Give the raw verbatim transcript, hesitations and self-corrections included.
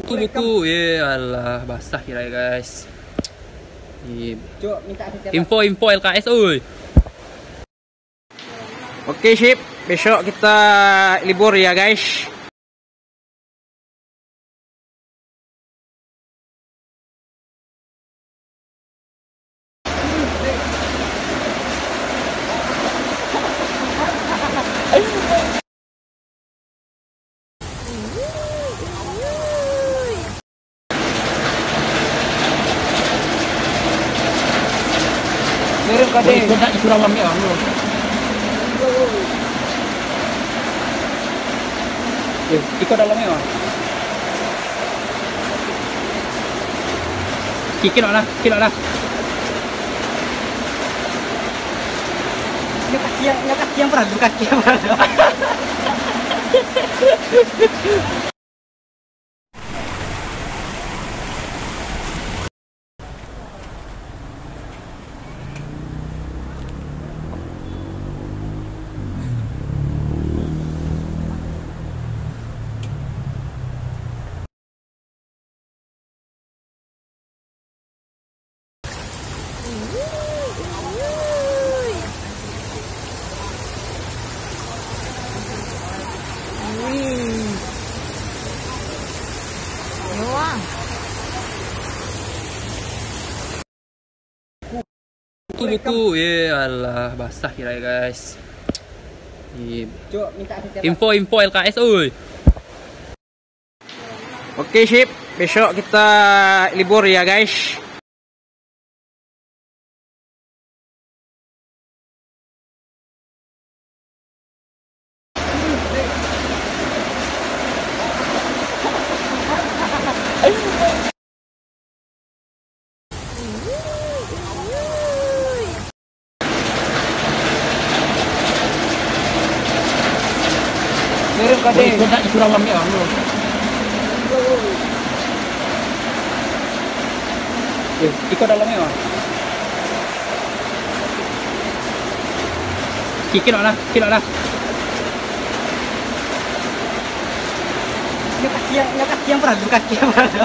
Buku, buku. Eh, alah, basah kira, guys. Iya. Info, info L K S, oi. Oke, sip. Besok kita libur ya, guys. Kirim ka deh. Kau nak curang ambil ah, bro. Eh, iko dalamnya, ah. Ki-, kilok lah, kilok lah. Nyo kaki yang, nyo kaki yang peralu, kaki yang peralu. Buku, buku. Eh, alah, basah kira, guys. Iya. Info, info L K S, oi. Oke, sip. Besok kita libur ya, guys. Kirim ka deh. Kau nak curang ambil ah, bro. Eh, iko dalamnya, ah. Ki-, kilok lah, kilok lah. Nyo kaki yang, nyo kaki yang peralu, kaki yang peralu.